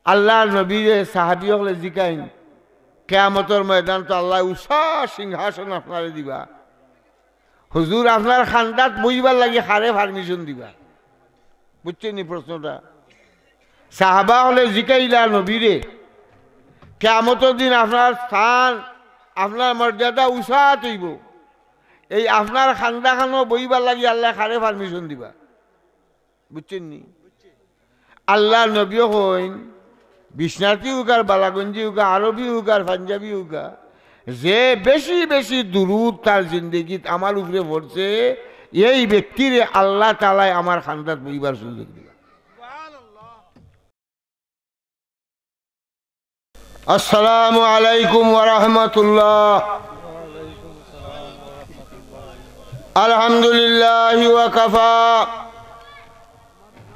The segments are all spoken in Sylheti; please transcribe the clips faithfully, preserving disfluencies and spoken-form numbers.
আল্লার নবীরে সাহাবী অকলে জিকাইন, "কিয়ামতর ময়দান তো আল্লায় উষা সিংহাসন আপনারে দিবা, হুজুর, আপনার খান্দাত বইবার লাগি কারে permission দিবা?" বুঝছইন নি প্রশ্নটা? সাহাবা অকলে জিকাইলা নবীরে, "কিয়ামতর দিন আপনার স্থান, আপনার মর্যাদা উষা অইবো, এই আপনার খান্দাখানো বইবার লাগি আল্লায় কারে permission দিবা?" বুঝছইন নি? আল্লার নবীও কইন, বিশ্বনাথী অউক আর বালাগঞ্জি অউক, আরবি অউক আর পাঞ্জাবি অউক, যে বেশি বেশি দুরুদ তার জিন্দেগিত আমার উপরে পড়ছে, এই ব্যক্তিরে আল্লাহ তাআলায় আমার খান্দাত বইবার সুযোগ দিবা। السلام عليكم ورحمة الله. الحمد لله وكفى،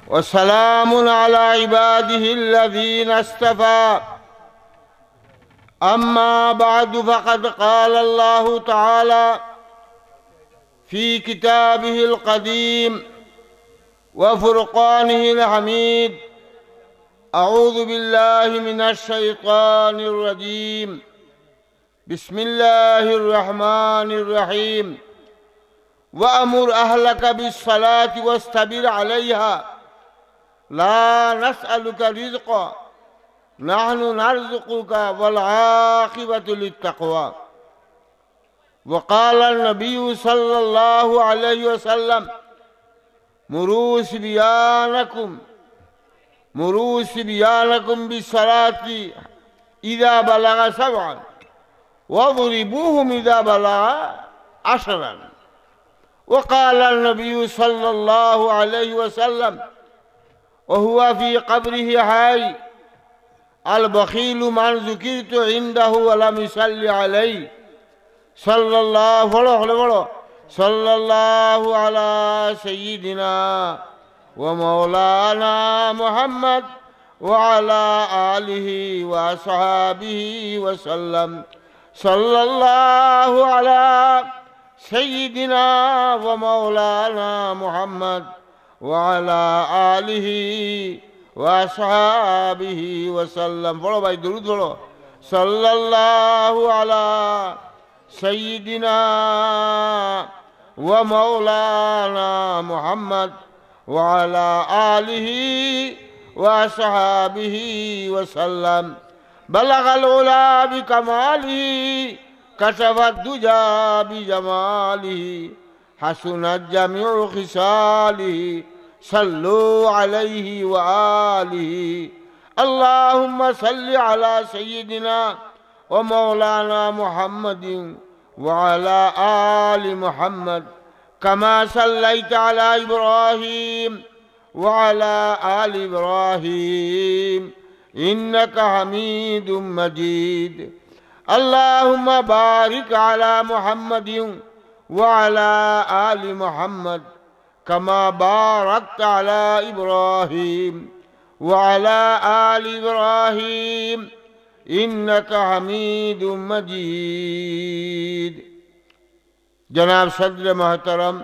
وسلام على عباده الذين اصطفى. أما بعد، فقد قال الله تعالى في كتابه القديم وفرقانه الحميد: أعوذ بالله من الشيطان الرجيم. بسم الله الرحمن الرحيم. وأمر أهلك بالصلاة واصطبر عليها. لا نسألك رزقا، نحن نرزقك، والعاقبة للتقوى. وقال النبي صلى الله عليه وسلم: مروا صبيانكم، مروا صبيانكم بالصلاة إذا بلغ سبعا، واضربوهم إذا بلغ عشرا. وقال النبي صلى الله عليه وسلم وهو في قبره حي: البخيل من ذكرت عنده ولم يصل علي. صلى الله، পড়ো, হলে পড়ো। صلى الله على سيدنا ومولانا محمد وعلى آله وأصحابه وسلم. صلى الله على سيدنا ومولانا محمد وعلى آله وأصحابه وسلم. পড়ো ভাই, দুরুদ পড়ো। صلى الله على سيدنا ومولانا محمد وعلى آله وأصحابه وسلم. بلغ العلا بكماله، كشف الدجى بجماله، حسنت جميع خصاله، صلوا عليه وآله. اللهم صل على سيدنا ومولانا محمد وعلى آل محمد كما صليت على إبراهيم وعلى آل إبراهيم إنك حميد مجيد. اللهم بارك على محمد وعلى آل محمد كما باركت على إبراهيم وعلى آل إبراهيم إنك حميد مجيد. জনাব সদরে মহতরম,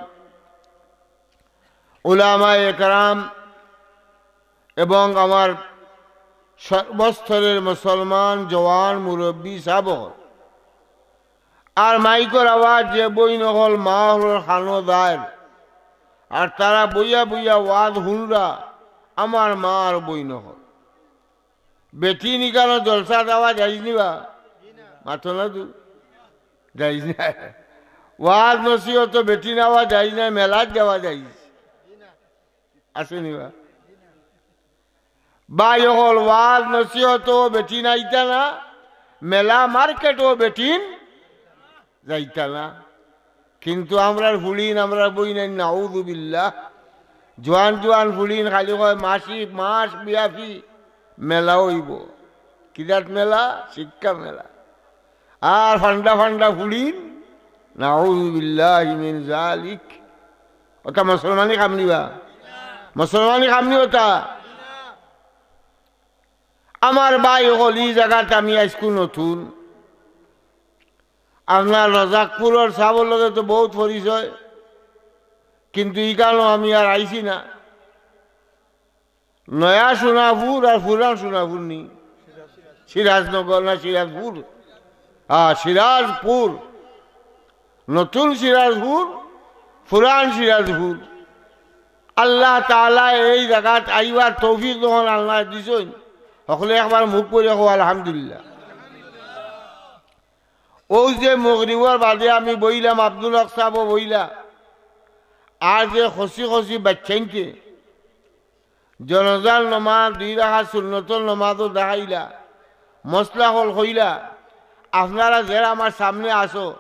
উলামায়ে কেরাম এবং আমার সর্বস্তরের মুসলমান জওয়ান মুরব্বি সাব অকল, আর মাইকর আওয়াজ যে বইন অকল মা অকলর কানো যার, আর তারা বইয়া বইয়া ওয়াজ হুনরা, আমার মা আর বইন অকল। বেটিন ইকানো জলসাত আওয়া জাইজ নি বা? মাতো না তু? জাইজ না। ওয়াজ নসিহতো বেটিন আওয়া জাইজ না, মেলাত যাওয়া জাইজ। আছে নি বা? ভাই অকল, ওয়াজ নসিহতো বেটিন আইতা না, মেলা মার্কেটো বেটিন যাইতা না। কিন্তু আমরার ফুড়িন, আমরার বইনাইন, নাউজুবিল্লাহ, জোয়ান জোয়ান ফুড়িন খালি কয়, "মাসিক, মাস ব্যাপী মেলা অইবো।" কিজাত মেলা? শিক্ষা মেলা। আর ফান্ডা ফান্ডা ফুড়িন, নাউজুবিল্লাহি মিন জালিক। ওটা মুসলমানি কাম নি বা? মুসলমানি কাম নি ওটা? আমার ভাই অকল, ই জাগাত আমি আইজকু নতুন। আপনার রজাকপুরর সাবর লগে তো বউত পরিচয়, কিন্তু ইকানো আমি আর আইছি না। নয়া সোনাপুর আর পুরান সোনাপুর নি? সিরাজনগর না সিরাজপুর? হ্যাঁ, সিরাজপুর। নতুন সিরাজপুর, পুরান সিরাজপুর। আল্লাহ তাআলা এই জাগাত আইবার তৌফিক যখন আল্লাহ দিছইন, হকলে একবার মুখ করি কও আলহামদুলিল্লাহ। অউ যে মগরিবর বাদে আমি বইলাম, আব্দুল হক সাবও বইলা, আর যে খসি খসি বাইচ্চাইন্তে জনাজার নমাজ, দুই রাকাত সুন্নতর নমাজও দেখাইলা, মসলা অকল কইলা, আপনারা যেরা আমার সামনে আছো,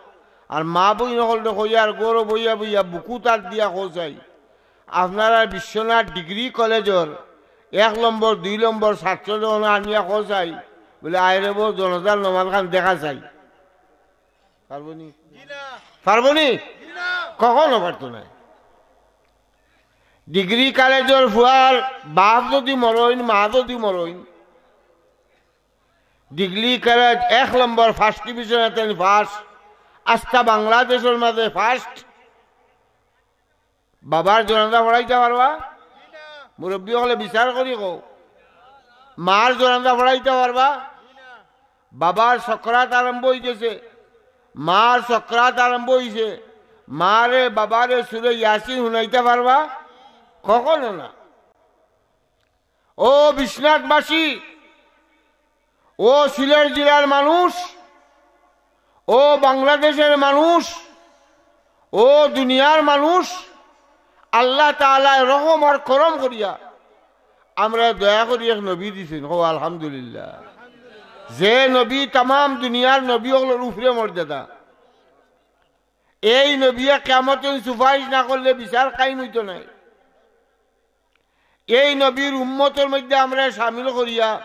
আর মা বইন অকলরে কইয়ার ঘরো বইয়া বইয়া বুকুত আত দিয়া কও চাই, আপনারা বিশ্বনাথ ডিগ্রি কলেজর এক নম্বর, দুই নম্বর ছাত্র যখন আনিয়া কও চাই, বলে, "আয় রে বউ, জনাজার নমাজ খান দেখা চাই।" পারবো নি? পারবো নি? কখনো পারতো নায়। ডিগ্রি কলেজর ফুয়ার বাপ যদি মরইন, মা যদি মরইন, ডিগ্রি কলেজ এক নম্বর ফার্স্ট ডিভিশনে তাইন ফার্স্ট, আস্তা বাংলাদেশর মাঝে ফার্স্ট। বাবার জনাজা পড়াইতা পারবা? মুরব্বি অকলে বিচার করি কও। মার জনাজা পড়াইতা পারবা? বাবার সকরাত আরম্ভ অইগেছে, মার সকরাত আরম্ভ অইছে, মারে বাবারে সুরে ইয়াসিন হুনাইতা পারবা? কখনো না। ও বিশ্বনাথবাসী, ও সিলেট জেলার মানুষ, ও বাংলাদেশর মানুষ, ও দুনিয়ার মানুষ, আল্লাহ তাআলায় রহম আর করম করিয়া আমরারে দয়া করি এক নবী দিছইন। কও আলহামদুলিল্লাহ। যে নবী তামাম দুনিয়ার নবী অকলর উপরে মর্যাদা। এই নবীয়ে কিয়ামতর দিন সুপারিশ না করলে বিচার কায়েম অইতো নায়। এই নবীর উম্মতর মধ্যে আমরারে শামিল করিয়া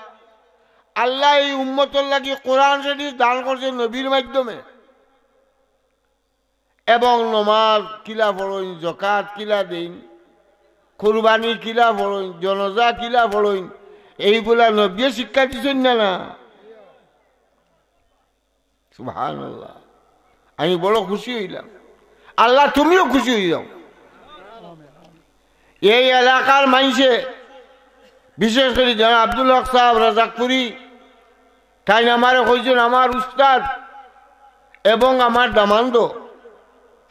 আল্লায় এই উম্মতর লাগি কোরআন শরীফ দান করছে নবীর মাধ্যমে। এবং নমাজ কিলা পড়ইন, জকাত কিলা দেইন, কুরবানি কিলা পড়ইন, জনাজা কিলা পড়ইন, এইগুলা নবীয়ে শিক্ষা দিছইন না, না? সুবহানাল্লাহ। আমি বড় খুশি অইলাম। আল্লাহ, তুমিও খুশি অইযাও। এই এলাকার মাইনষে, বিশেষ করি জনাব আব্দুল হক সাব রাজাকপুরি, তাইন আমারে কইছইন, আমার উস্তাদ এবং আমার দামান্দ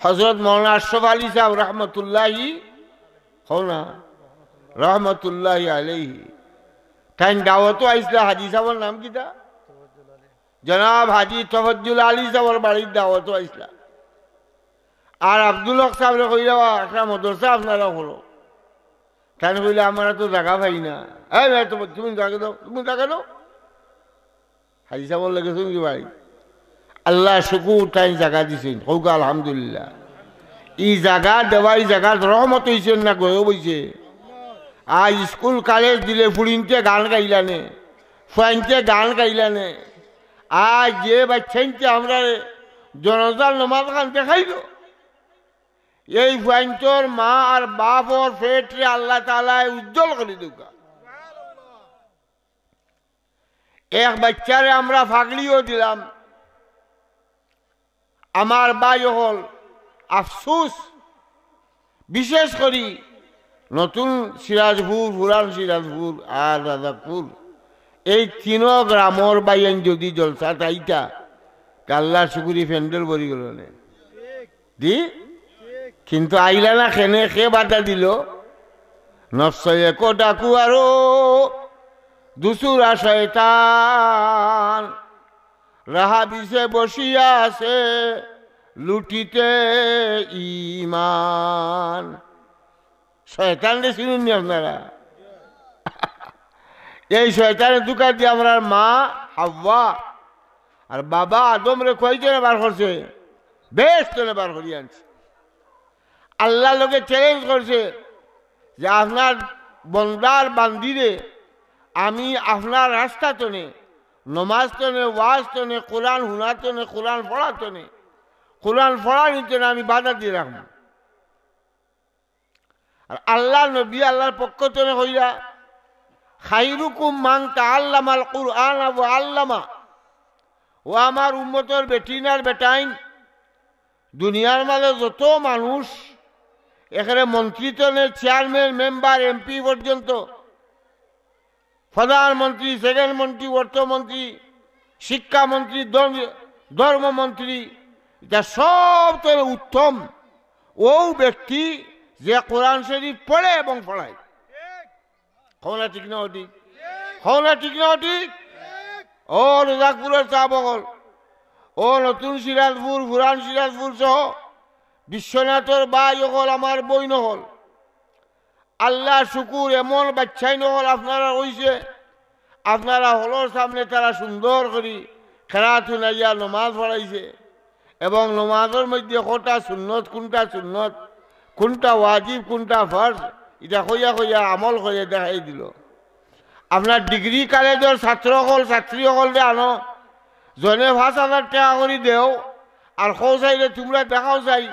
হযরত মাওলানা আশরাফ আলী সাব রহমতুল্লাহি, কও না, রহমতুল্লাহি আলাইহি, তাইন দাওয়াতো আইছলা। হাজি সাবর নাম কিতা? জনাব হাজি তফাজ্জুল আলী সাবর বাড়িত দাওয়াতো আইছলা। আর আব্দুল হক সাবরে কইলা, "একটা মাদ্রাসা আপনারা করো।" তাইন কইলা, "আমরা তো জাগা পাই না।" "এই ভাই, তুমি, তুমি জাগা দেও, তুমি জাগা দেও।" হাজি সাবর লগে শুনছি ভাই, আল্লাহ শুকুর, তাইন জাগা দিছইন, কউক্কা আলহামদুলিল্লাহ। ই জাগা দেওয়া, ই জাগাত রহমত অইছে না গজব অইছে? আজ স্কুল কলেজ দিলে ফুড়িন্তে গান গাইলানে, ফুয়াইন্তে গান গাইলানে। আজ যে বাইচ্চাইন্তে আমরারে জনাজার নমাজ খান দেখাইলো, এই ফুয়াইন্তর মা আর বাপর পেটরে আল্লাহ তাআলায় উজ্জ্বল করি দেউক্কা। এক বাইচ্চারে আমরা পাগড়িও দিলাম। আমার ভাই অকল, আফসুস, বিশেষ করি নতুন সিরাজপুর, পুরান সিরাজপুর আর রাজাপুর, এই তিনো গ্রামর ভাইয়াইন যদি জলসাত আইতা, তে আল্লার শুকুরি প্যান্ডেল ভরি গেলো নে। দি? কিন্তু আইলা না কেনে, কে বাধা দিলো? নফসে এক ডাকু আরো দুসরা শয়তান, রাহাবিসে বসিয়া আছে লুটিতে ইমান। শয়তানরে চিনইন নি আপনারা? এই শয়তানে ধুকা দিয়া আমরার মা হাওয়া আর বাবা আদমরে কই তনে বার করছে? বেহেস্ত তনে বার করি আনছে। আল্লার লগে চ্যালেঞ্জ করছে যে আপনার বন্দার বান্দিরে আমি আপনার রাস্তা তনে, নমাজ তনে, ওয়াজ তনে, কোরআন হুনা তনে, কোরআন পড়া তনে, কোরআন পড়া নিতে না আমি বাধা দিয়া রাখমু। আর আল্লার নবী আল্লার পক্ষ তনে কইলা, "খাইরুকুম মান তাআল্লামাল কুরআনা ওয়া আল্লামা।" ও আমার উম্মতর বেটিন আর বেটাইন, দুনিয়ার মাঝে যত মানুষ, একেরে মন্ত্রী তনে চেয়ারম্যান, মেম্বার, এমপি পর্যন্ত, প্রধানমন্ত্রী, সেকেন্ড মন্ত্রী, অর্থমন্ত্রী, শিক্ষামন্ত্রী, ধর্ম-, ধর্মমন্ত্রী, ইতা সব তো উত্তম ও ব্যক্তি যে কোরআন শরীফ পড়ে এবং পড়ায়। কও না ঠিক না ঠিক? কও না ঠিক না ঠিক? ও রোজাকপুরর সাব অকল, ও নতুন সিরাজপুর, পুরান সিরাজপুর সহ বিশ্বনাথর ভাই অকল, আমার বইন অকল, আল্লাহর শুকুর, এমন বাচ্চাইন অকল আপনারা অইছে, আপনারা হলর সামনে তারা সুন্দর করি কেরাত হুনাইয়া নমাজ পড়াইছে, এবং নমাজর মধ্যে কটা সুন্নত, কোনটা সুন্নত, কোনটা ওয়াজিব, কোনটা ফরজ, ইটা কইয়া কইয়া আমল করিয়া দেখাই দিল। আপনার ডিগ্রি কলেজর ছাত্র অকল, ছাত্রী অকলরে আনো, জনে পাঁচ হাজার টেকা করি দেও, আর কও চাইলে তুমরা দেখাও চাই,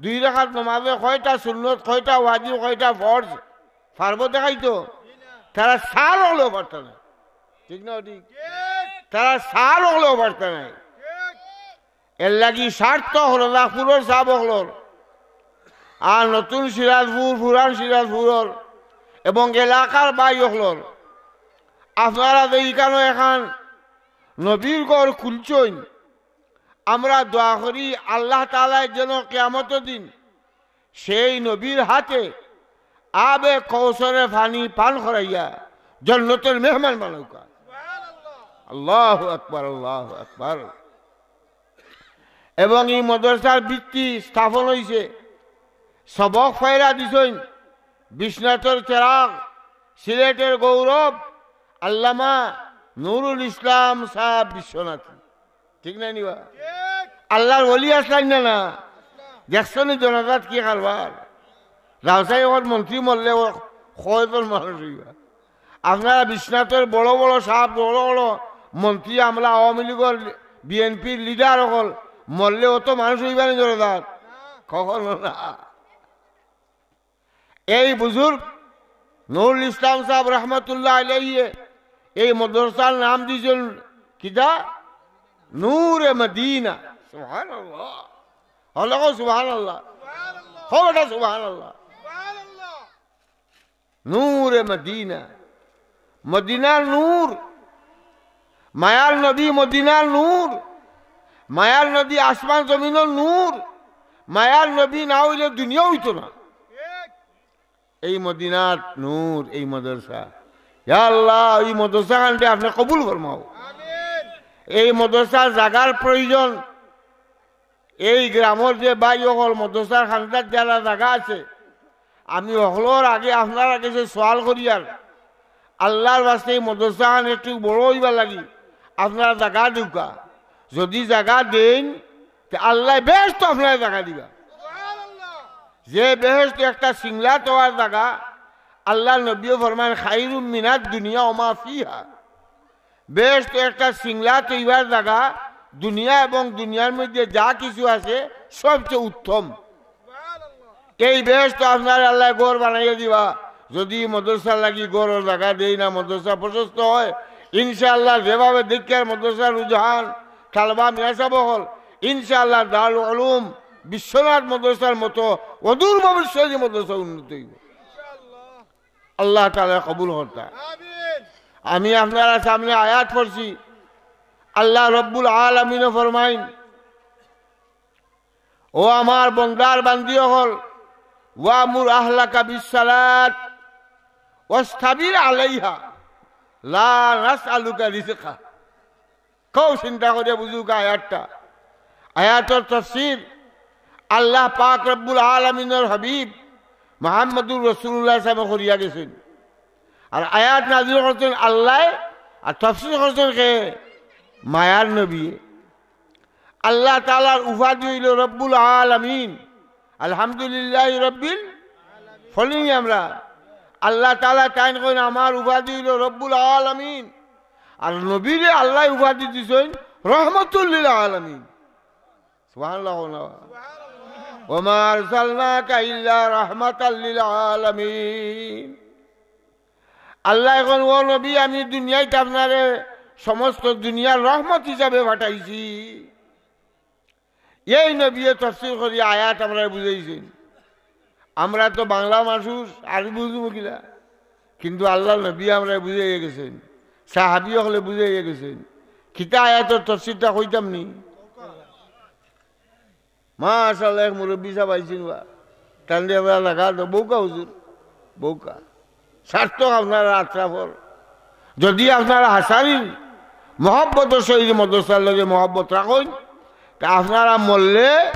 দুই রাকাত নমাজে কয়টা সুন্নত, কয়টা ওয়াজিব, কয়টা ফরজ, পারবো দেখাইতো? তারা সার অকলেও পারতা নায়। ঠিক না ঠিক? তারা সার অকলেও পারতা নায়। এর লাগি সার্থক রোজাকপুরর সাব অকলর, আর নতুন সিরাজপুর, পুরান সিরাজপুরর এবং এলাকার ভাই অকলর, আপনারা যে ইখানো এখান নবীর ঘর খুলছইন, আমরা দোয়া করি আল্লাহ তাআলায় যেন কিয়ামতর দিন সেই নবীর হাতে আবে কৌসরে পানি পান করাইয়া জন্নতর মেহমান বানাউকা। আল্লাহু আকবার, আল্লাহু আকবার। এবং এই মাদ্রাসার ভিত্তি স্থাপন অইছে, সবক ফায়রা দিছইন বিশ্বনাথর চেরাগ, সিলেটের গৌরব, আল্লামা নুরুল ইসলাম সাহেব বিশ্বনাথী। ঠিক না নিবা? আল্লাহর ওলি আসলেন না, না? দেখছো নি জনজাত কি কারবার? রাউসাই অখন মন্ত্রী মরলে ও কয়জন মানুষ অইবা? আপনারা বিশ্বনাথর বড় বড় সাব, বড় বড় মন্ত্রী, আমলা, আওয়ামী লীগর, বিএনপির লিডার অকল মরলে অত মানুষ অইবা নি জনজাত? কখনো না। এই বুজুর্গ নুরুল ইসলাম সাহেব রহমতুল্লাহ আলাইহি এই মাদ্রাসার নাম দিছইন কিতা? নূরে মদিনা। সুবহানাল্লাহ। হলো গো সুবহানাল্লাহ। হলো না সুবহানাল্লাহ। নূরে মদিনা। মদিনার নূর, মায়ার নবী মদিনার নূর, মায়ার নবী আসমান জমিনর নূর, মায়ার নবী না অইলে দুনিয়া অইতো না। এই মদিনার নূর, এই মাদ্রাসা। ইয়া আল্লাহ, এই মাদ্রাসা খানরে আপনে কবুল ফরমাও। এই মাদ্রাসার জাগার প্রয়োজন। এই গ্রামর যে ভাই অকল মাদ্রাসার খান্দাত যারা জাগা আছে, আমি অকলর আগে আপনারা গেছে সওয়াল করিয়ার, আল্লাহর ওয়াস্তে এই মাদ্রাসা খান একটু বড় অইবার লাগি আপনারা জাগা দেউক্কা। যদি জাগা দেইন, তে আল্লায় বেহেশতো আপনারে জাগা দিবা। যে বেহেশতো একটা সিংলাত অওয়ার জাগা, আল্লাহর নবীয়ে ফরমাইন, "খাইরুম মিনাদ দুনিয়া ওয়া মা ফিহা।" বেহেশতো একটা সিংলাত অইবার জাগা, দুনিয়া এবং দুনিয়ার মধ্যে যা কিছু আছে, সবচেয়ে উত্তম। এই বেহেশতো আপনারে আল্লায় ঘর বানাইয়া দিবা। যদি মাদ্রাসার লাগি ঘরর জাগা দেই না, মাদ্রাসা প্রশস্ত হয়, ইনশাআল্লাহ যেভাবে দেখিয়ার মাদ্রাসার রুঝান, তালবা মিয়া সাব অকল, ইনশাআল্লাহ দারুল উলুম বিশ্বনাথ মাদ্রাসার মতো অদূর ভবিষ্যতে মাদ্রাসা উন্নতি অইবো। আল্লাহ তাআলা কবুল করতা। আমি আপনারার সামনে আয়াত পড়ছি, আল্লাহ রব্বুল আলামিনে ফরমাইন, ও আমার বন্দার বান্দি অকল, "ওয়ামুর আহলাকা বিসসালাত ওয়াসতাবির আলাইহা, লা নাসআলুকা রিজকা।" খুব চিন্তা করিয়া বুঝউক্কা আয়াতটা। আয়াতর তাফসীর আল্লাহ পাক রব্বুল আলামিনর হাবিব মুহাম্মদুর রাসূলুল্লাহ সাল্লাল্লাহু আলাইহি ওয়াসাল্লামে করিয়া গেছইন। আর আয়াত নাজিল করছইন আল্লায়, আর তাফসীর করছইন কে? মায়ার নবীয়ে। আল্লাহ তাআলার উপাধি অইলো রব্বুল আলামিন। আলহামদুলিল্লাহি রব্বিল, পড়িনি আমরা? আল্লাহ তাআলা তাইন কইন, "আমার উপাধি অইলো রব্বুল আলামিন।" আর নবীরে আল্লায় উপাধি দিছইন রহমাতুল লিল আলামিন। সুবহানাল্লাহ কও না? "ওয়া মা আরসালনাকা ইল্লা রাহমাতাল লিল আলামিন।" আল্লায় কইন, "ও নবী, আমি দুনিয়াত আপনারে সমস্ত দুনিয়ার রহমত হিসাবে পাঠাইছি।" এই নবীয়ে তাফসীর করি আয়াত আমরারে বুঝাইছইন। আমরা তো বাংলা মানুষ, আরবি বুঝমু কিলা? কিন্তু আল্লাহর নবী আমরারে বুঝাইয়া গেছইন, সাহাবী অকলে বুঝাইয়া গেছইন। কিতা আয়াতর তফসিরটা কইতাম নি? মাশাআল্লাহ, এক মুরব্বী সাব আইছইন বা। তানরে আমরা লাগা দেও, বউক্কা হুজুর, বউক্কা। সার্থক আপনারার আত্রাফর। যদি আপনারা হাছাইন মহব্বতর সহিত মাদ্রাসার লগে মহব্বত রাখইন, তে আপনারা মরলে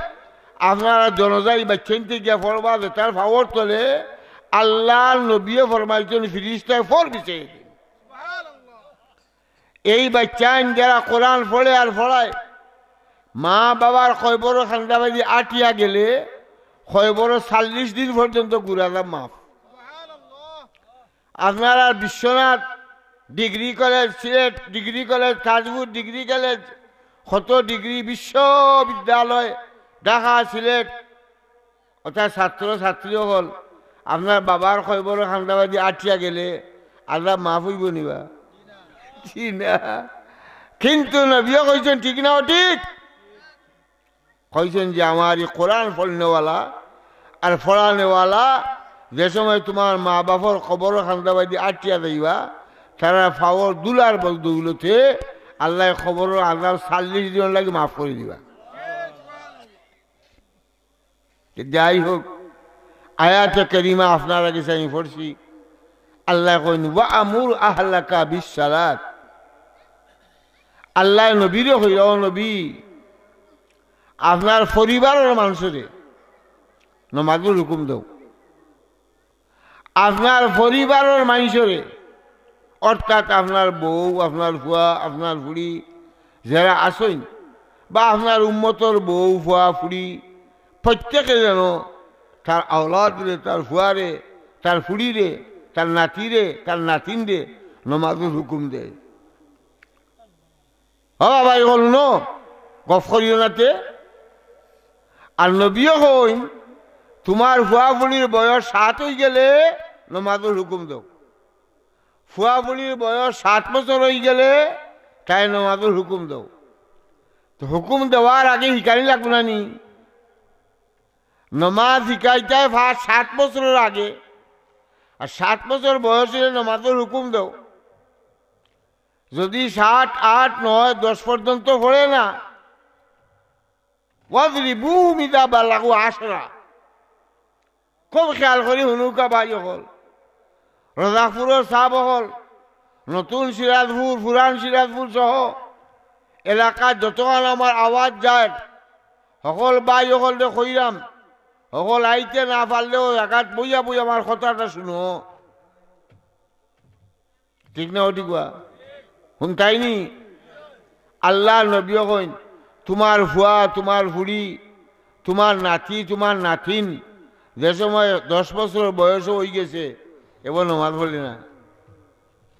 আপনারার জানাজায় বাইচ্চাইন্তে গিয়া পড়বা, যেতার পাওর তলে আল্লাহর নবীয়ে ফরমাইছইন, ফিরিস্তায় ফর বিছাইয়া দেইন। এই বাইচ্চাইন যেরা কোরআন পড়ে আর পড়ায়, মা বাবার কবরর কান্দাবায়দি আটিয়া গেলে কবরো চল্লিশ দিন পর্যন্ত ঘুরা যা মাফ। আপনারার Biswanath degree college, Sylhet degree college, Tajpur degree college, কত ডিগ্রি বিশ্ববিদ্যালয়, ঢাকা, সিলেট, অর্থাৎ ছাত্র ছাত্রী অকল, আপনার বাবার কবরর কান্দাবায়দি আটিয়া গেলে আল্লাহ মাফ অইবো নি বা? জি না। কিন্তু নবীয়ে কইছইন, ঠিক না অঠিক? কইছইন যে আমার ই কোরআন পড়নেওয়ালা আর পড়ানেওয়ালা যে সময় তুমার মা বাপর কবরর কান্দাবায়দি আটিয়া যাইবা, তারার পাওর ধুলার বদৌলতে আল্লায় কবরর আযাব চল্লিশ দিনর লাগি মাফ করি দিবা। তে যাই হোক, আয়াতে কারিমা আপনারার গেছে আমি পড়ছি। আল্লায় কইন, "ওয়া'মুর আহলাকা বিস-সালাত।" আল্লায় নবীরে কইরা, "ও নবী, আপনার পরিবারর মানষরে নমাজর হুকুম দেও।" আপনার পরিবারর মানষরে, অর্থাৎ আপনার বউ, আপনার ফুয়া, আপনার ফুড়ি যেরা আছইন, বা আপনার উম্মতর বউ, ফুয়া, ফুড়ি, প্রত্যেকে যেন তার আওলাদরে, তার ফুয়ারে, তার ফুড়িরে, তার নাতিরে, তার নাতিনরে নমাজর হুকুম দেয়। ও বাবা, অখন হুনো, গফ করিও না তে। আর নবীয়ে কইন, তুমার ফুয়া ফুড়ির বয়স সাত অইগেলে নমাজর হুকুম দেও। ফুয়া ফুড়ির বয়স সাত বছর অইগেলে তাইন নমাজর হুকুম দেও। তে হুকুম দেওয়ার আগে হিকানি লাগবো না নি? নমাজ হিকাইতায় পাঁচ সাত বছরর আগে, আর সাত বছর বয়স অইলে নমাজর হুকুম দেও। যদি সাত, আট, নয়, দশ পর্যন্ত পড়ে না, ওয়াজরিবুহুম ইযা বালাগু আশরা। খুব খেয়াল করি হুনুক্কা ভাই অকল, রজাকপুরর সাব অকল, নতুন সিরাজপুর, পুরান সিরাজপুর সহ এলাকার যতখান আমার আওয়াজ যায়, হকল ভাই অকলরে কইরাম, হকল আইতে না পারলেও জাগাত বইয়া বইয়া আমার কথাটা হুনো। ঠিক না অঠিক বা? হুনতায় নি? আল্লার নবীয়ে কইন, তুমার ফুয়া, তুমার ফুড়ি, তুমার নাতি, তুমার নাতিন যে সময় দশ বছর বয়স অইগেছে, এবো নমাজ পড়ে না,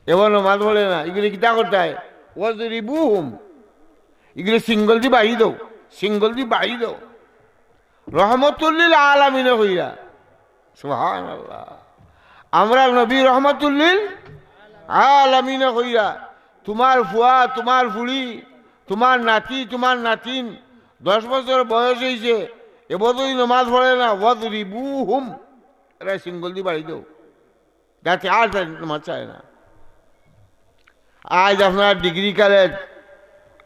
এবো নমাজ পড়ে না, ইগুরে কিতা করতায়? ওয়াজরিবুহুম। ইগুরে শিঙ্গলদি বাড়ি দেও, শিঙ্গলদি বাড়ি দেও। রহমতুল্লিল আলামিনে কইরা। সুবহানাল্লাহ। আমরার নবী রহমতুল্লিল আলামিনে কইরা, তুমার ফুয়া, তুমার ফুড়ি, তুমার নাতি, তুমার নাতিন দশ বছর বয়স অইছে, এবো যুদি নমাজ পড়ে না, ওয়াজরিবুহুম, এরারে শিঙ্গলদি বাড়ি দেও, যাতে আর তারা নমাজ ছাড়ে না। আইজ আপনার ডিগ্রি কলেজ,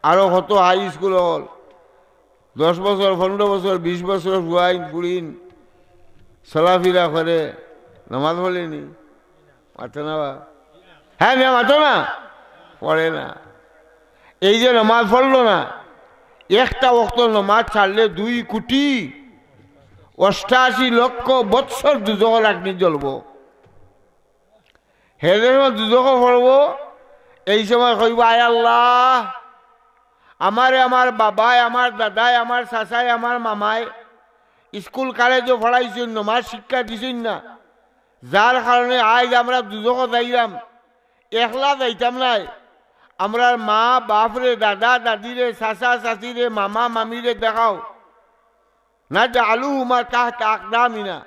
আরো কত হাই স্কুল অকল, দশ বছর, পনরো বছর, বিশ বছর ফুয়াইন ফুড়িন চলাফিরা করে, নমাজ পড়ে নি? মাতো না বা? হ্যাঁ, মিয়া, মাতো না? পড়ে না। এই যে নমাজ পড়লো না, একটা ওয়াক্ত নমাজ ছাড়লে দুই কুটি অষ্টাশি লক্ষ বৎসর দুজখর আগ্নিত জ্বলবো। হে যে সময় দুজখো পড়বো, এই সময় কইবো, "আয় আল্লাহ, আমারে আমার বাবায়, আমার দাদায়, আমার চাচায়, আমার মামায় স্কুল কলেজো পড়াইছইন, নমাজ শিক্ষা দিছইন না, যার কারণে আইজ আমরা দুজখো যাইরাম, একলা যাইতাম নায়, আমরার মা বাপরে, দাদা দাদিরে, চাচা চাচিরে, মামা মামিরে দেখাও।" নাজআলুহুমা তাহতা আকদামিনা,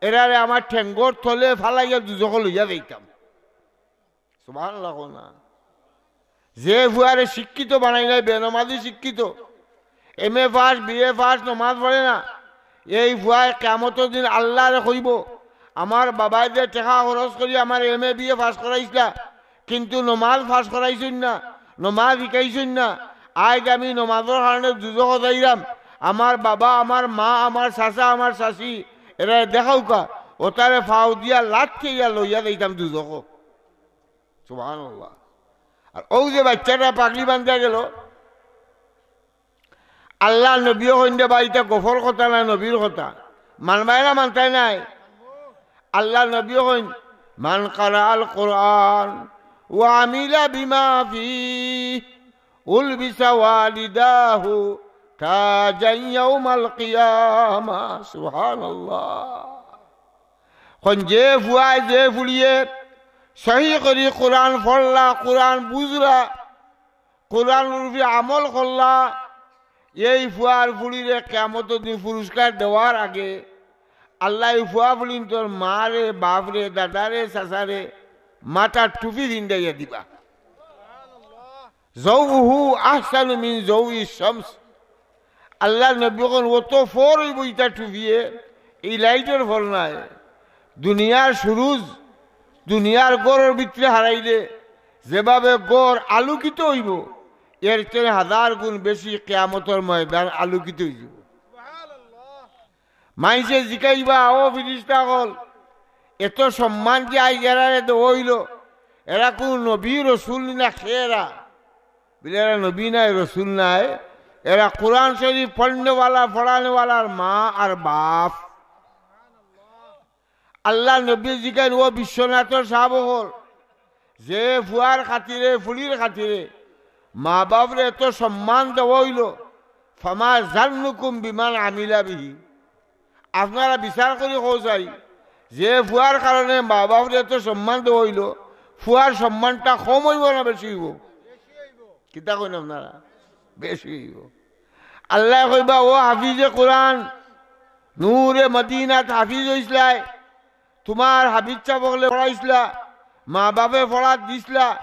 এরারে আমার ঠেঙ্গর তলে ফালাইয়া দুজখো লইয়া যাইতাম। সুবহানাল্লাহ কও না। যে ফুয়ারে শিক্ষিত বানাইলায়, বেনমাজি শিক্ষিত, M A pass, B A pass, নমাজ পড়ে না, এই ফুয়ায় কিয়ামতর দিন আল্লারে কইবো, আমার বাবায় যে টেকা খরচ করি আমার M A B A pass করাইছলা, কিন্তু নমাজ পাস করাইছইন না, নমাজ শিখাইছইন না। আইজ আমি নমাজর কারণে দুজখো যাইরাম। আমার বাবা, আমার মা, আমার চাচা, আমার চাচি, এরারে দেখাউক্কা, অতারে ফাও দিয়া লাথি দিয়া লইয়া যাইতাম দুজখো। সুবহানাল্লাহ। আর অউ যে বাইচ্চাটা পাগড়ি বান্ধিয়া গেল, আল্লার নবীও কইন রে বা, ইটা গফর কথা নায়, নবীর কথা। মানবায় না মানতায় নায়? আল্লার নবীও কইন, "মান কারাআল কুরআন ওয়া আমিলা বিমা ফিহি উলবিসা ওয়ালিদাহু তাজান ইয়াউমাল কিয়ামা।" সুবহানাল্লাহ। কইন যে ফুয়ায়, যে ফুড়িয়ে সহি করি কুরআন পড়লা, কুরআন বুঝলা, কুরআনর উপরে আমল করলা, এই ফুয়ার ফুড়িরে কিয়ামতর দিন পুরস্কার দেওয়ার আগে আল্লায় এই ফুয়া ফুড়িন্তর মারে, বাপরে, দাদারে, চাচারে মাথার টুপি ফিন্দাইয়া দিবা। যাওউহু আহসানু মিন যাওইশ শামস। আল্লার নবী কইন, অত ফর অইবো ইতা টুপিয়ে, এই লাইটর ফর নায়। দুনিয়ার সুরুজ, দুনিয়ার ঘরর ভিতরে হারাইলে যেভাবে ঘর আলোকিত অইবো, এর চেয়ে হাজার গুণ বেশি কিয়ামতর ময়দান আলোকিত অইযিবো। মাইনষে জিকাইবা, "ও ফিরিস্তা অকল, এত সম্মান যে আইজ এরারে দেওয়া অইলো, এরা কুনু নবী রসুল নি না কে এরা?" বলে, "এরা নবী নায়, রসুল নায়, এরা কুরআন শরীফ পড়নেওয়ালা, পড়ানেওয়ালার মা আর বাপ।" আল্লার নবীয়ে জিকাইন, "ও বিশ্বনাথর সাব অকল, যে ফুয়ার খাতিরে, ফুড়ির খাতিরে মা বাপরে এত সম্মান দেওয়া অইলো, ফামা জান্নুকুম বিমান আমিলা বিহি?" আপনারা বিচার করি কও চাই, যে ফুয়ার কারণে মা বাপরে এত সম্মান দেওয়া অইলো, ফুয়ার সম্মানটা কম অইবো না বেশি অইবো? কিতা কইন আপনারা? বেশি অইবো। আল্লায় কইবা, "ও হাফিজে কুরআন, নূরে মদিনাত হাফিজ অইছলায়, তুমার হাফিজ সাব অকলে পড়াইছলা, মা বাপে পড়াত দিছলা,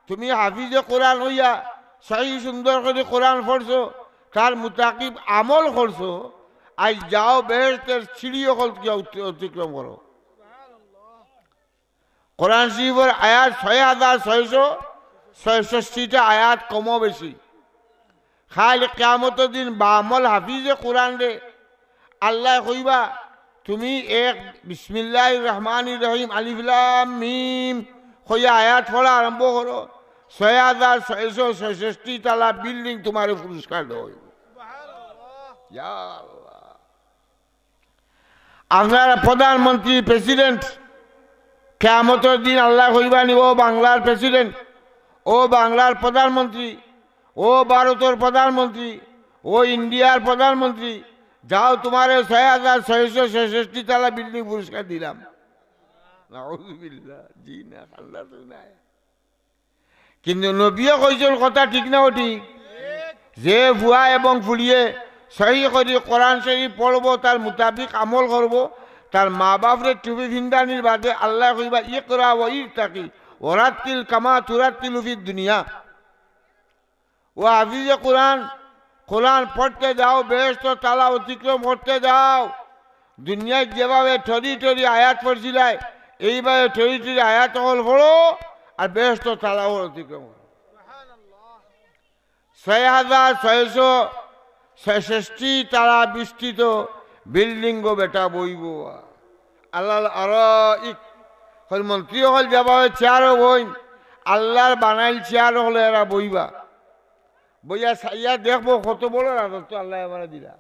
তুমি হাফিজে কুরআন অইয়া সহি সুন্দর করি কুরআন পড়ছো, তার মুতাকিব আমল করছো, আইজ যাও বেহেশতর সিঁড়ি অকল গিয়া উত-, অতিক্রম করো।" কুরআন শরীফর আয়াত ছয় হাজার ছয়শো ছয়ষট্টিটা আয়াত কমো বেশি। কাইল কিয়ামতর দিন বাআমল হাফিজে কুরআনরে আল্লায় কইবা, "তুমি এক বিসমিল্লাহির রহমানির রহিম, আলিফ লাম মিম" কইয়া আয়াত পড়া আরম্ভ করো, ছয় হাজার ছয়শো ছয়ষট্টি তালা বিল্ডিং তুমারে পুরস্কার দেওয়া অইবো। ইয়া আল্লাহ। আপনারা প্রধানমন্ত্রী, প্রেসিডেন্ট, কিয়ামতর দিন আল্লায় কইবা নি, "ও বাংলার প্রেসিডেন্ট, ও বাংলার প্রধানমন্ত্রী, ও ভারতর প্রধানমন্ত্রী, ও ইন্ডিয়ার প্রধানমন্ত্রী, যাও তুমারে ছয় হাজার ছয়শো ছয়ষট্টি তালা বিল্ডিং পুরস্কার দিলাম।" নাউজুবিল্লাহ, জি না, আল্লাহ তো নাই। কিন্তু নবীয়ে কইছইন কথা ঠিক না ঠিক? যে ফুয়া এবং ফুড়িয়ে সহি করি কোরআন শরীফ পড়বো, তার মোতাবিক আমল করবো, তার মা বাপরে টুপি ফিন্দানির বাদে আল্লায় কইবা, "ইকরা ওয়া ইরতাকি ওয়া রাত্তিল কামা তুরাত্তিলু ফিদ দুনিয়া।" ও হাফিজে কোরআন, কোরআন পড়তে যাও, বেহেশতর তালা অতিক্রম করতে যাও। দুনিয়াত যেভাবে ঠরি ঠরি আয়াত পড়ছিলায়, এইভাবে ঠরি ঠরি আয়াত অকল পড়ো, আর বেহেশতর তালা অকল অতিক্রম করো। ছয় হাজার ছয়শো ছয়ষট্টি তালা বিস্তৃত বিল্ডিংও বেটা বইবো। আলাল আরাইক, অকল মন্ত্রী অকল যেভাবে চেয়ারো বইন, আল্লার বানাইল চেয়ার অকলো এরা বইবা। বইয়া চাইয়া দেখবো কত বড় রাজত্ব আল্লায় আমারে দিলা।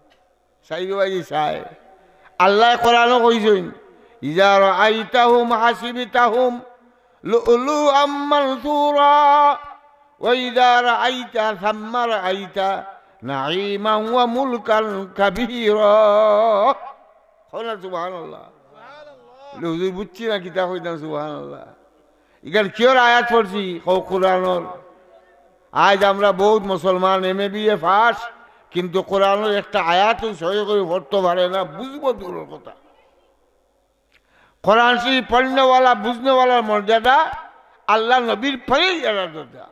চাইবে ভাই চাই। আল্লায় কোরআনো কইছইন, "ইজা রাআইতাহুম হাসিবতাহুম লুলুআম মানসুরা, ওয়া ইজা রাআইতা সাম্মা রাআইতা নাঈমান ওয়া মুলকান কাবীরা।" কও না সুবহানাল্লাহ। বলে, "হুজুর, বুঝছি না কিতা কইতাম, সুবহানাল্লাহ।" ইখান কিওর আয়াত পড়ছি? কও কোরআনর। আইজ আমরা বউত মুসলমান M A B A pass, কিন্তু কোরআনর একটা আয়াতও সহি করি পড়তো পারে না, বুঝবো দূরর কথা। কোরআন শরীফ পড়নেওয়ালা, বুঝনেওয়ালার মর্যাদা আল্লার নবীর পরেই এরা দরজা।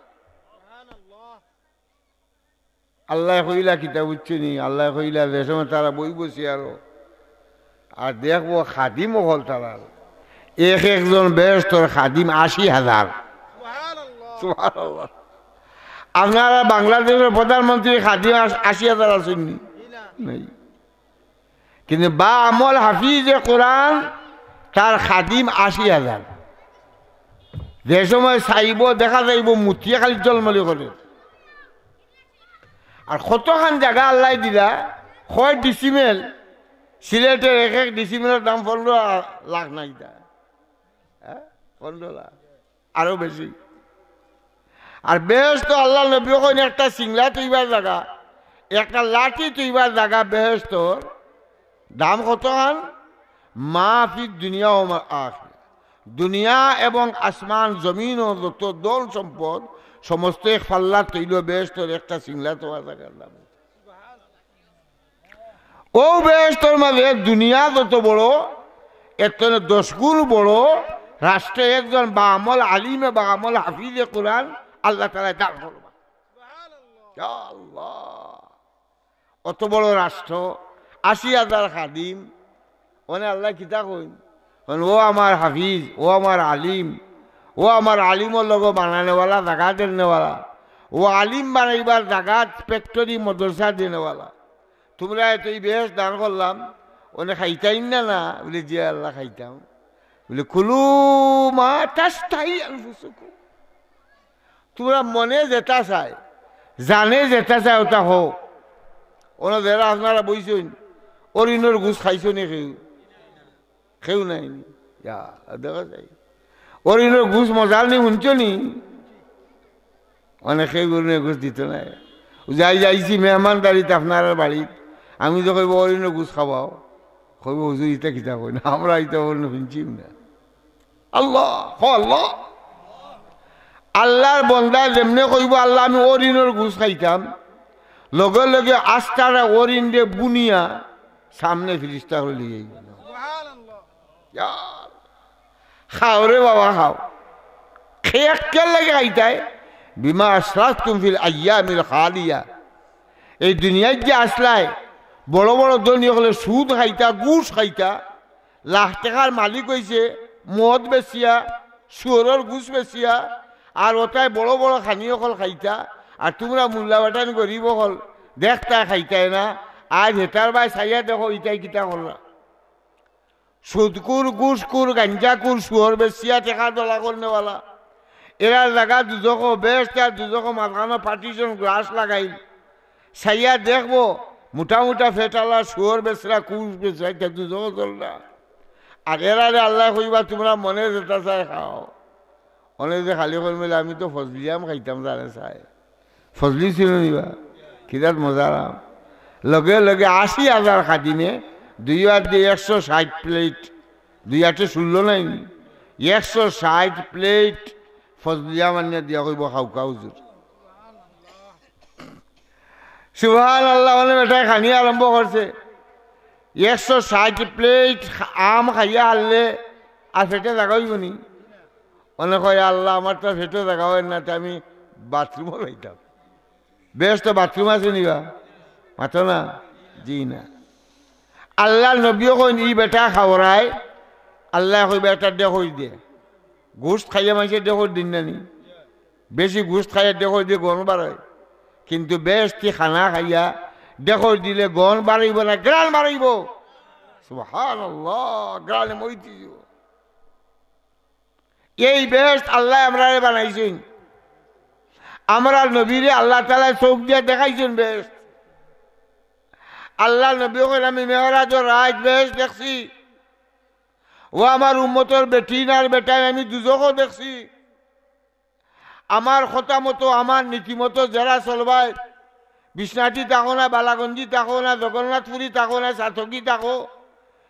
আল্লায় কইলা কিতা বুঝছো নি? আল্লায় কইলা যে সময় তারা বইবো চেয়ারো, আর দেখবো খাদিম অকল তারার, এক একজন বেহেশতর খাদিম আশি হাজার। সুবহানাল্লাহ। আপনারা বাংলাদেশর প্রধানমন্ত্রীর খাদিম আশ-, আশি হাজার আছইন নি? নাই। কিন্তু বাআমল হাফিজে কোরআন, তার খাদিম আশি হাজার। যে সময় চাইবো দেখা যাইবো মুতিয়ে খালি জলমলি করে। আর কতখান জাগা আল্লায় দিলা, কয় ডিসিমেল, সিলেটর এক এক ডিসিমেলর দাম পনেরো লাখ না ইতা? হ্যাঁ? পনেরো লাখ। আরো বেশি। আর বেহেশত আল্লার নবীয়ে কইন একটা সিংলা থইবার জাগা, একটা লাঠি থইবার জাগা বেহেশতর দাম কতখান? মা ফিদ দুনিয়া ওয়া মা আখিরা। দুনিয়া এবং আসমান, জমিন ও যত ধন সম্পদ, সমস্ত এক পাল্লাত থইলেও বেহেশতর একটা সিংলা থওয়া জাগার দাম। অউ বেহেশতর মাঝে দুনিয়া যত বড়, এর তনে দশ গুণ বড় রাষ্ট্রে একজন বাআমল আলিমে, বাআমল হাফিজে কোরআন আল্লাহ তাআলায় দান করবা। ইয়া আল্লাহ, অত বড় রাষ্ট্র, আশি হাজার খাদিম, অনে আল্লায় কিতা কইন? কইন, "ও আমার হাফিজ, ও আমার আলিম, ও আমার আলিমর লগে বানানেওয়ালা, জাগা দেনেওয়ালা, ও আলিম বানাইবার জাগাত ফ্যাক্টরি মাদ্রাসা দেনেওয়ালা, তুমরারে তো ই বেহেশত দান করলাম, অনে খাইতায় না?" বলে, "জি আল্লাহ, খাইতাম।" বলে, "কুলু মা তাশতাহি আনফুসুকুম।" তুমরার মনে যেটা চায়, জানে যেটা চায়, ওটা কও। অনো যেরা আপনারা বইছইন, অরিনর গুস খাইছো নি কেউ? কেউ নাই নি? ইয়া, দেখা যায়। অরিনর গুস মজার নি, হুনছো নি? অনেকে অরিনর গুস দিত নায়। যাই যাইছি মেহমানদারিত আপনারার বাড়িত, আমি তো কইবো, "অরিনর গুস খাওয়াও।" কইবো, "হুজুর, ইতা কিতা কইন? আমরা ইতা অরিনর হুনছি না।" আল্লাহ, হ আল্লাহ। আল্লার বন্দা যেমনে কইবো, "আল্লাহ, আমি অরিনর গুস খাইতাম," লগে লগে আস্তারা অরিনরে বুনিয়া সামনে ফিরিস্তা অকলে লইয়া আইবো। ইয়া, খাও রে বাবা, খাও। খেয়ে কেন লাগে খাইতায়? বিমা আসরাফতুম ফিল আইয়ামিল খালিয়া। এই দুনিয়াত যে আছলায়, বড় বড় ধনী অকলে সুদ খাইতা, গুস খাইতা, লাখ টেকার মালিক অইছে মদ বেচিয়া, শুয়রর গুস বেচিয়া, আর ওটায় বড় বড় খানি অকল খাইতা, আর তুমরা মুল্লা বেটাইন গরিব অকল দেখতায় খাইতায় না। আইজ হেতার বায় চাইয়া দেখো, ইতায় কিতা করলা। সুদকুর, গুসকুর, গাঞ্জাকুর, শুয়র বেচিয়া টেকা ডলা করনেওয়ালা। এরার জাগা দুজখো, বেহেশত আর দুজখো মাঝখানো partition glass লাগাইল। চাইয়া দেখবো, মোটা মোটা ফেটালা, শুয়র বেচরা, গুস বেচরা, ইতা দুজখো চলরা। আর এরারে আল্লায় কইবা, "তুমরা মনে যেটা চায় খাও।" অনে যে খালি কইন বলে, "আমি তো ফজলি আম খাইতাম, জানে চায়।" ফজলি ছিল নিবা, কিতাত মজার আম। লগে লগে আশি হাজার খাদিমে দুই আট দিয়ে একশো ষাট প্লেট, দুই আটে ষোলো নাই নি, একশো ষাট প্লেট ফজলি আম আনিয়া দিয়া কইবো, "খাউক্কা হুজুর।" সুবহানাল্লাহ, অনে বেটায় খানি আরম্ভ করছে। একশো ষাট প্লেট আম খাইয়া হারলে আর পেটে জাগা অইবো নি? অনে কয়, "আল্লাহ, আমার তো পেটে জাগা অয় না, তে আমি বাথরুমো যাইতাম।" বেহেশতো বাথরুম আছে নিবা? মাতো না? জি না। আল্লার নবীয়ে কইন, "ই বেটা খাওরায়, আল্লায় কইবা এটা দেখই দে।" গোস্ত খাইয়া মানষে দেখই দিন না নি? বেশি গোস্ত খাইয়া দেখই দে গন্ধ বাড়ায়, কিন্তু বেহেশতি খানা খাইয়া দেখই দিলে গন্ধ বাড়াইবো না, ঘ্রাণ বাড়াইবো। সুবহানাল্লাহ, ঘ্রাণে মইতে অইবো। এই বেহেশত আল্লায় আমরারে বানাইছইন। আমরার নবীরে আল্লাহ তাআলায় চউখ দিয়া দেখাইছইন বেহেশত। আল্লার নবীয়ে কইন, "আমি মেরাজর রাইত বেহেশত দেখছি। ও আমার উম্মতর বেটিন আর বেটাইন, আমি দুজখও দেখছি। আমার কথা মতো, আমার নীতি মতো যেরা চলবায়, বিশ্বনাথে থাকো না, বালাগঞ্জে থাকো না, জগন্নাথপুরে থাকো না, ছাতকে থাকো,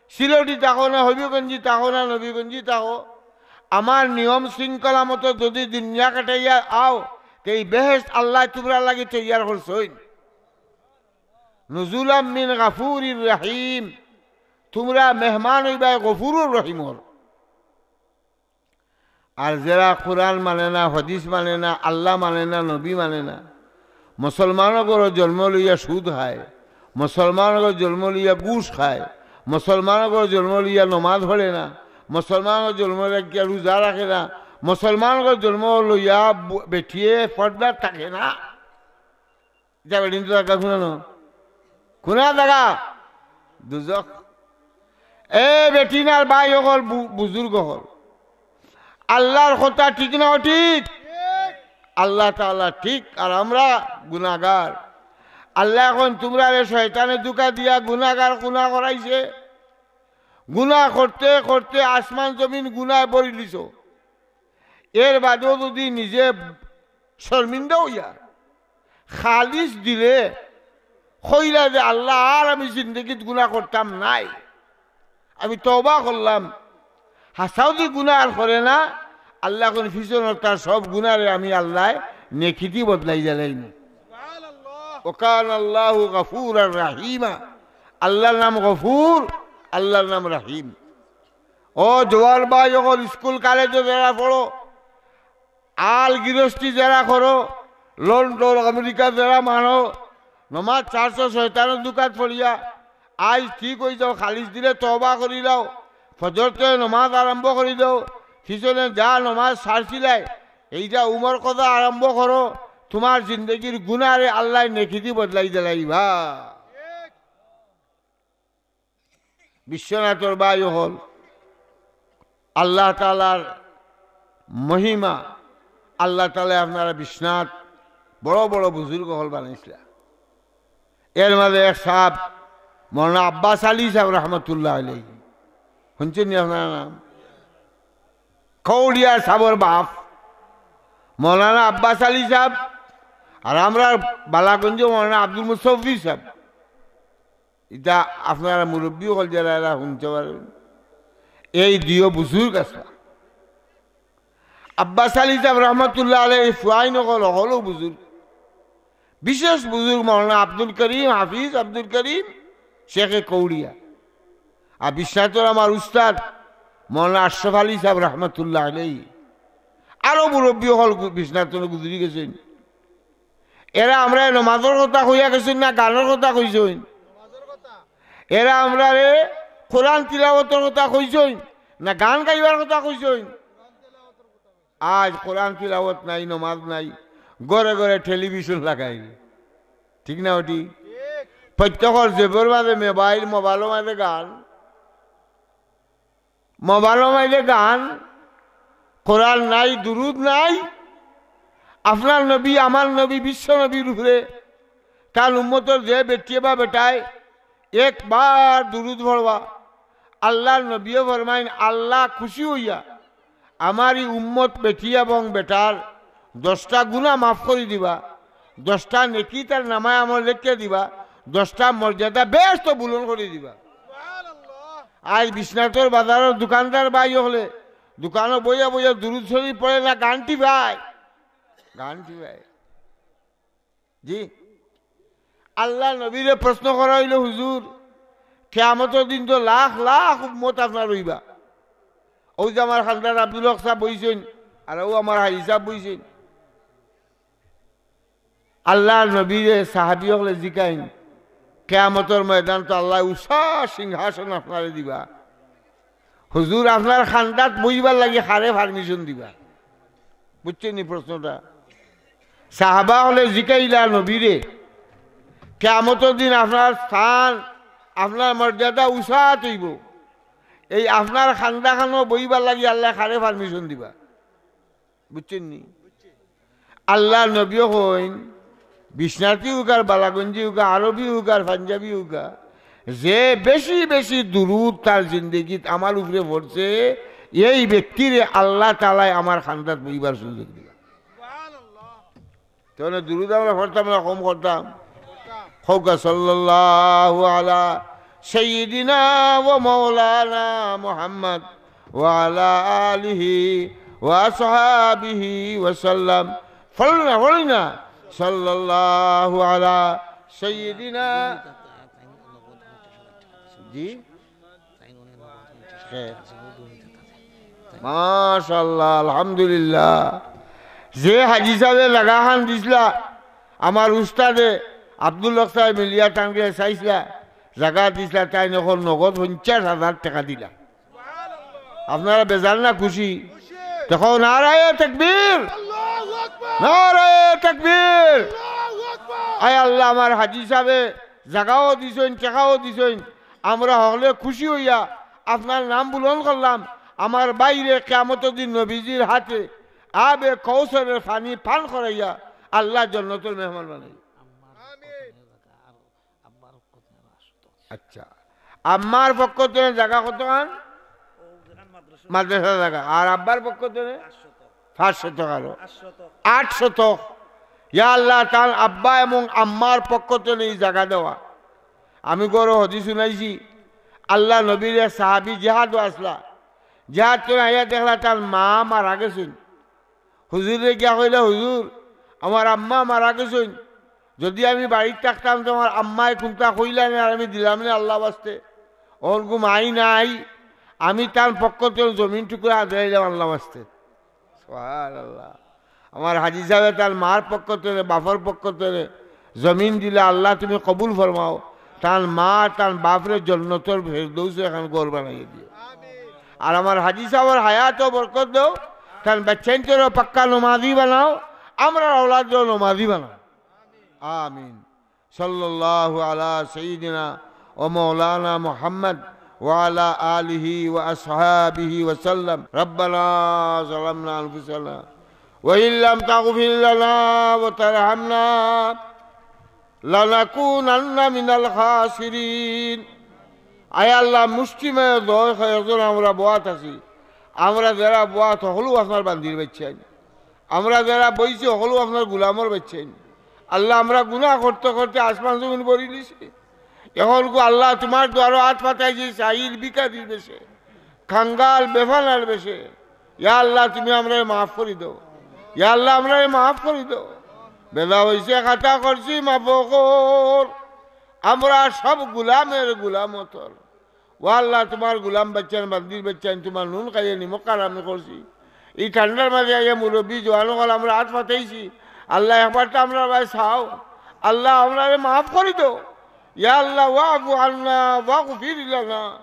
সিলেটে থাকো না, হবিগঞ্জে থাকো না, নবীগঞ্জে থাকো, আমার নিয়ম শৃঙ্খলা মতো যদি দুনিয়া কাটাইয়া আও, তে ই বেহেশত আল্লায় তুমরার লাগি তৈয়ার করছইন। নুজুলাম মিন গাফুরির রাহিম, তুমরা মেহমান অইবায় গফুরুর রহিমর।" আর যেরা কোরআন মানে না, হাদিস মানে না, আল্লাহ মানে না, নবী মানে না, মুসলমানর ঘরো জন্ম লইয়া সুদ খায়, মুসলমানর ঘরো জন্ম লইয়া ঘুষ খায়, মুসলমানর ঘরো জন্ম লইয়া নমাজ পড়ে না, মুসলমান জন্ম রাখিয়া রোজা রাখে না, মুসলমান জন্ম লইয়া ব-, বেটিয়ে পর্দা থাকে না। ইটা বেটিন তো থাকা কুনানো? কুনা জাগা? দুজখ। এ বেটিন আর ভাই অকল, বু-, বুজুর্গ অকল, আল্লাহর কথা ঠিক না ঠিক? আল্লাহ তাআলা ঠিক আর আমরা গুনাগার। আল্লাহ এখন তুমরারে শয়তানে ধোঁকা দিয়া গুনাগার কুনা করাইছে। গুনা করতে করতে আসমান জমিন গুনায় ভরিলিছো। এর বাদেও যদি নিজে শর্মিন্দা অইয়া খালিস দিলে, কইলা যে, "আল্লাহ, আর আমি জিন্দেগিত গুনা করতাম নায়, আমি তওবা করলাম।" হাছাউ দি গুনা আর করে না, আল্লাহ এখন পিছনর তার সব গুনারে আমি আল্লাহ নেকিদি বদলাই দিলাইমু। ওকান আল্লাহু গাফুরার রাহিমা। আল্লাহর নাম গফুর, আল্লাহর নাম রাহিম। ও জোয়ান ভাই অকল, স্কুল কলেজো যারা পড়ো, আল গিরস্তি যারা করো, লন্ডন আমেরিকা যারা মানো, নমাজ ছাড়ছো শয়তানর ধোঁকাত পড়িয়া, আইজ ঠিক অই যাও, খালিস দিলে তওবা করি লও, ফজরতে নমাজ আরম্ভ করি দেও, পিছনে যা নমাজ ছাড়ছিলায়, এইটা উমর কজা আরম্ভ করো, তুমার জিন্দেগির গুনারে আল্লায় নেকিদি বদলাই দিলাইবা। বিশ্বনাথর ভাই অকল, আল্লাহ তাআলার মহিমা, আল্লাহ তাআলায় আপনারা বিশ্বনাথ বড় বড় বুজুর্গ অকল বানাইছলা। এর মাঝে এক সাব, মৌলানা আব্বাস আলী সাব রহমতুল্লাহ আলাইহি, হুনছইন নি আপনারা নাম? কৌড়িয়া সাবর বাপ মৌলানা আব্বাস আলী সাব, আর আমরার বালাগঞ্জ মৌলানা আব্দুল মুস্তফি সাব। ইটা আপনারা মুরব্বি অকল যারা এরা হুনতে পারইন। এই দুইও বুজুর্গ আছলা। আব্বাস আলী সাব রহমতুল্লাহ আলাইহি, ফুয়াইন অকল অকলও বুজুর্গ। বিশেষ বুজুর্গ মৌলানা আব্দুল করিম, হাফিজ আব্দুল করিম, শেখে কৌড়িয়া। আর বিশ্বনাথর আমার উস্তাদ মৌলানা আশরাফ আলী সাব রহমতুল্লাহ আলাইহি। আরো মুরব্বি অকল গু-, বিশ্বনাথ গুজরি গেছইন। এরা আমরারে নমাজর কথা কইয়া গেছইন না গানর কথা কইছইন? এরা আমরারে কোরআন তিলাওয়াতর কথা কইছইন না গান গাইবার কথা কইছইন? আইজ কোরআন তিলাওয়াত নাই, নমাজ নাই, ঘরে ঘরে টেলিভিশন লাগাইল, ঠিক না ওটি? প্রত্যেকর জেবর মাঝে মোবাইল, মোবাইলর মাঝে গান, মোবাইলর মাঝে গান, কোরআন নাই, দুরুদ নাই। আপনার নবী, আমার নবী, বিশ্ব নবীর উপরে তান উম্মতর যে বেটিয়ে বা বেটায় একবার দুরুদ পড়বা, আল্লাহর নবীয়ে ফরমাইন, আল্লাহ খুশি অইয়া আমার ই উম্মত বেটি এবং বেটার দশটা গুনা মাফ করি দিবা, দশটা নেকি তার নামায় আমল লেখিয়া দিবা, দশটা মর্যাদা বেহেস্তো বুলন্দ করি দিবা। আইজ বিশ্বনাথর বাজারর দোকানদার ভাই অকলে দোকানো বইয়া বইয়া দুরুদ শরিফ পড়ে না গান টিপায়, গান টিপায়। জি, আল্লাহর নবীরে প্রশ্ন করা অইলো, "হুজুর, কিয়ামতর দিন তো লাখ লাখ উম্মত আপনার অইবা।" অউ যে আমার খান্দাত আব্দুল হক সাব বইছইন, আর অউ আমার হাজি সাব বইছইন। আল্লাহর নবীরে সাহাবি অকলে জিকাইন, "কিয়ামতর ময়দান তো আল্লায় উষা সিংহাসন আপনারে দিবা, হুজুর, আপনার খান্দাত বইবার লাগি কারে permission দিবা?" বুঝছইন নি প্রশ্নটা? সাহাবা অকলে জিকাইলা নবীরে, "কিয়ামতর দিন আপনার স্থান, আপনার মর্যাদা উষাত অইবো, এই আপনার খান্দাখানো বইবার লাগি আল্লায় কারে permission দিবা?" বুঝছইন নি? আল্লাহর নবীয়ে কইন, বিশ্বনাথি অউক আর বালাগঞ্জি অউক, আরবি অউক আর পাঞ্জাবি অউক, যে বেশি বেশি দুরুদ তার জিন্দেগিত আমার উপরে পড়ছে, এই ব্যক্তিরে আল্লাহ তাআলায় আমার খান্দাত বইবার সুযোগ দিবা। তাইলে দুরুদ আমরা পড়তাম না কম করতাম? কউক্কা, সাল্লাল্লাহু আলা সাইয়্যিদিনা ওয়া মাওলানা মুহাম্মদ ওয়া আলা আলিহি ওয়া আসহাবিহি ওয়া সাল্লাম। পড়ইন না, পড়ইন না। সাল্লাল্লাহু আলা সাইয়্যিদিনা। জি? মাশাআল্লাহ, আলহামদুলিল্লাহ। যে হাজি সাবে জাগাখান দিছলা, আমার উস্তাদে আব্দুল হক সাবে মিলিয়া তানরে চাইছলা, জাগা দিছলা, তাইন অখন নগদ পঞ্চাশ হাজার টেকা দিলা। আপনারা বেজার না খুশি? দেখো, নারায়ে তাকবীর, নারায়ে তাকবীর। আয় আল্লাহ, আমার হাজি সাহেবে জাগাও দিছইন, টেকাও দিছইন, আমরা হকলে খুশি অইয়া আপনার নাম বুলন্দ করলাম। আমার ভাইরে কিয়ামতর দিন নবীজির হাতে আবে কৌসরের পানি পান করাইয়া আল্লাহ জন্নতর মেহমান বানাই। আচ্ছা, আম্মার পক্ষ তনে জাগা কতখান? মাদ্রাসা জাগা। আর আব্বার পক্ষ তনে পাঁচ শতক আরো। আট শতক। ইয়া আল্লাহ, তান আব্বা এবং আম্মার পক্ষ তনে ই জাগা দেওয়া। আমি গরো হদিস হুনাইছি, আল্লাহ নবীর এক সাহাবী জিহাদো আছলা, জিহাদ তনে আইয়া দেখলা তান মা মারা গেছইন। হুজুররে গিয়া কইলা, "হুজুর, আমার আম্মা মারা গেছইন, যুদি আমি বাড়িত থাকতাম তো আমার আম্মায় কুনতা কইলা নে আর আমি দিলাম নে আল্লাহ ওয়াস্তে। অখন গু মাই নাই, আমি তান পক্ষ তনে জমিন টুকরা আদায় দিলাম আল্লাহ ওয়াস্তে।" সুবহানাল্লাহ। আমার হাজি সাহেবে তান মার পক্ষ তনে, বাপর পক্ষ তনে জমিন দিলা, আল্লাহ তুমি কবুল ফরমাও। তান মা, তান বাপরে জন্নতর ফেরদৌসো একখান ঘর বানাইয়া দিও। আর আমার হাজি সাহেবর হায়াতো বরকত দেও, তান বাচ্চাইন্তরেও পাক্কা নমাজি বানাও, আমরার আওলাদরেও নমাজি বানাও। আমিন। সাল্লাল্লাহু আলা সাইয়্যিদিনা ওয়া মাওলানা মুহাম্মদ ওয়া আলা আলিহি ওয়া আসহাবিহি ওয়া সাল্লাম। রাব্বানা যালামনা আনফুসানা ওয়া ইল্লাম তাগফির লানা ওয়া তারহামনা লানাকুনান্না মিনাল খাসিরিন। আয় আল্লাহ, মুষ্টিমেয় দয় কয়েকজন আমরা বওয়াত আছি। আমরা যেরা বওয়াত হকলউ আপনার বান্দির বাচ্চাইন। আমরা যেরা বইছি হকলউ আপনার গুলামর বাচ্চাইন। আল্লাহ, আমরা গুনাহ করতে করতে আসমান জমিন ভরিলিছি। অখন গু আল্লাহ তুমার দুয়ারো আত পাতাইছি, চাইর ভিখারির বেশে, কাঙ্গাল বেফানার বেশে। ইয়া আল্লাহ, তুমি আমরারে মাফ করি দেও। ইয়া আল্লাহ, আমরারে মাফ করি দেও। বেলা অইছে, খাতা করছি, মাফ কর। আমরা সব গুলামের গুলাম তোর। ও আল্লাহ, তুমার গুলাম বাচ্চাইন, বান্দির বাচ্চাইন, তুমার নুন খাইয়া নিমক হারামি করছি। ই ঠান্ডার মাঝে আইয়া মুরব্বি জোয়ান অকল আমরা আত পাতাইছি। আল্লাহ, একবার তো আমরার বায় চাও। আল্লাহ, আমরারে মাফ করি দেও। ইয়া আল্লাহ, ওয়াফু আন্না ওয়াগফির লানা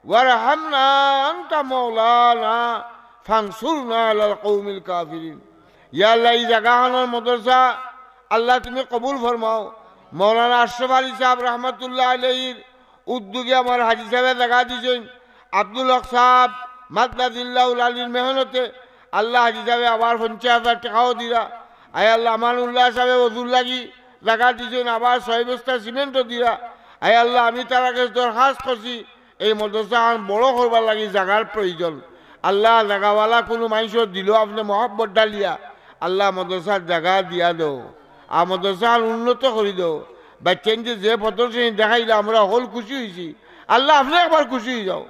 ওয়ারহামনা আনতা মাওলানা ফানসুরনা আলাল কওমিল কাফিরিন। ইয়া আল্লাহ, ই জাগাখানর মাদ্রাসা আল্লাহ তুমি কবুল ফরমাও। মাওলানা আশরাফ আলী সাহেব রহমাতুল্লাহ আলাইহির উদ্যোগে আমার হাজি সাহেবে জাগা দিছইন। আব্দুল হক সাহেব মাদদা জিল্লাউল আলীর মেহনতে আল্লাহ হাজি সাহেবে আবার পঞ্চাশ হাজার টেকাও দিরা। আয় আল্লাহ, আমানুল্লাহ সাহেবে অজুর লাগি জাগা দিছইন, আবার ছয় বস্তা সিমেন্টও দিরা। আয় আল্লাহ, আমি তারার কাছে দরখাস্ত করছি, এই মাদ্রাসাখান বড় করবার লাগি জাগার প্রয়োজন। আল্লাহ, জাগাওয়ালা কুনু মানষর দিলো আপনে মহব্বত ঢালিয়া, আল্লাহ, মাদ্রাসার জাগা দিয়া দেও, আর মাদ্রাসাখান উন্নত করি দেও। বাচ্চাইন্তে যে প্রদর্শনী দেখাইলা, আমরা হকল খুশি অইছি। আল্লাহ, আপনে একবার খুশি অই যাও।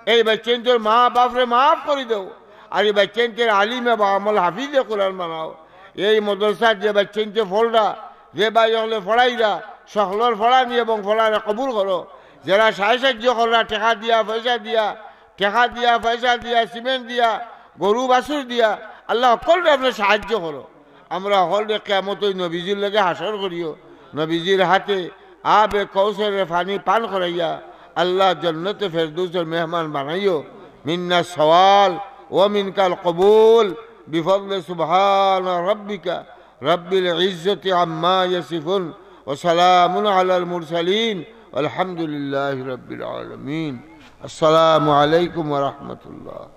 এই বাচ্চাইন্তর মা বাপরে মাফ করি দেও, আর ই বাচ্চাইন্তর আলিমে বা আমল হাফিজে কোরআন বানাও। এই মাদ্রাসার যে বাচ্চাইন্তে পড়রা, যে ভাই অকলে পড়াইরা, সকলর পড়ানি এবং পড়ারে কবুল করো। যেরা সাহায্য কররা, টেকা দিয়া, পয়সা দিয়া, টেকা দিয়া, পয়সা দিয়া, সিমেন্ট দিয়া, গরু বাছুর দিয়া, আল্লাহ হকলরে আপনে সাহায্য করো। আমরা হকলরে কিয়ামত ওই নবীজির লগে হাশর করিও। নবীজির হাতে আবে কৌসরের পানি পান করাইয়া আল্লাহ জন্নতে ফেরদৌসের মেহমান বানাইও। মিন্না সওয়াল ওয়া মিনকাল কবুল বিফদলে সুবহানা রাব্বিকা রাব্বিল ইজ্জতি আম্মা ইয়াসিফুন ওয়া সালামুন আলাল মুরসালিন ওয়ালহামদুলিল্লাহি রাব্বিল আলামিন। আসসালামু আলাইকুম ওয়া রাহমাতুল্লাহ।